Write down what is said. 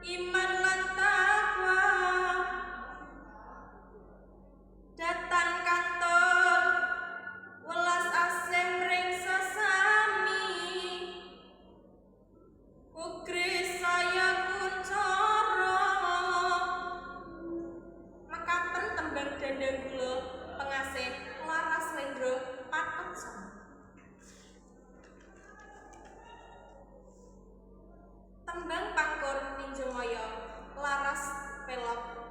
Iman lan takwa datan kantun welas asih mring sesami Kugris saya kuncara. Mekaten tembang Dhandhanggula pengasih laras slendro pathet sanga. Tembang Pangkur Tinjomaya laras pelog